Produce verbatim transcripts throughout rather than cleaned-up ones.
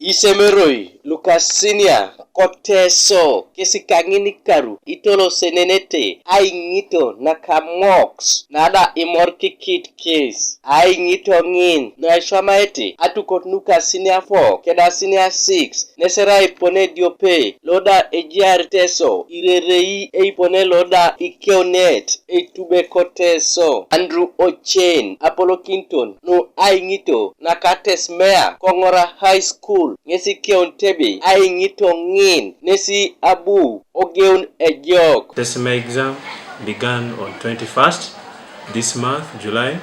Isemeroi luka sinia ko Teso kesi kaŋin karu itolosenenete aiŋito naka moks nada imorikikit kes aiŋito ŋin naiswamaete atukot nuka sinia fo keda sinia six nesera ipone diope loda ejiar Teso irerei eipone loda ikeunet eitube ko Teso. Andrew Ochen apolokinton nu aiŋito naka Tesmea Koŋora High School ŋesi keun tebe aiŋito ŋin nesi abu ogeun ejok. Tesmea exam began on twenty-first this month, July,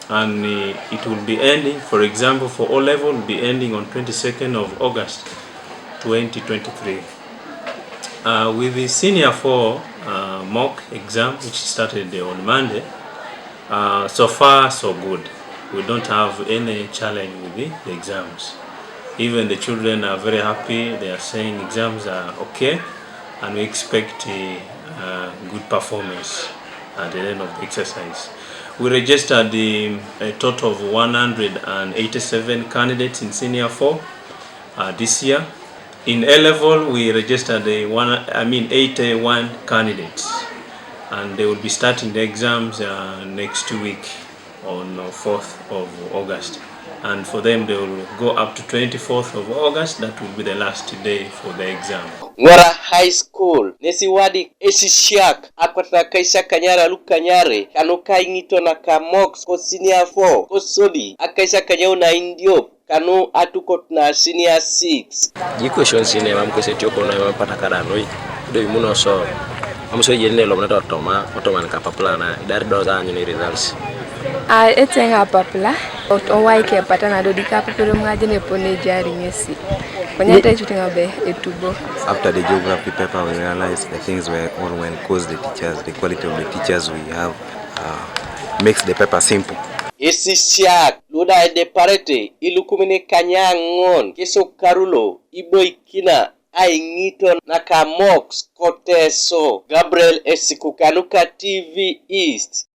and uh, it will be ending, for example, for O level, will be ending on twenty-second of August twenty twenty-three. Uh, with the senior four uh, mock exam, which started on Monday, uh, so far so good. We don't have any challenge with the, the exams. Even the children are very happy. They are saying exams are okay, and we expect uh, uh, good performance at the end of the exercise. We registered the, a total of one hundred eighty-seven candidates in senior four uh, this year. In A level, we registered a one, I mean, eighty-one candidates, and they will be starting the exams uh, next week on uh, fourth of August. And for them, they will go up to twenty-fourth of August. That will be the last day for the exam. Ŋora High School nesi wadi esisiak akwatata kaisakanyare alukanyare kanuka aiŋito naka moks ko senior four kosodi akaisakanyau naindiop kanu atukot na senior six. Ji questions ine mam kese tio kono mam pata kada noi. Do imuno so. Mam so jeni ne lomna to toma, otoma ni kapapla na idar do za anyuni results. A eteŋ apapla, owai kepata na do di kapapla mŋaje ne pone jari ŋesi. Konyata ichuti ŋabe etubo. After the geography paper, we realized the things were all well because the teachers, the quality of the teachers we have uh, makes the paper simple. Esisiak luda edeparete ilukumini kanyaŋon kesokarulo iboikina aiŋito naka moks ko Teso. Gabriel Esikuka nuka T V East.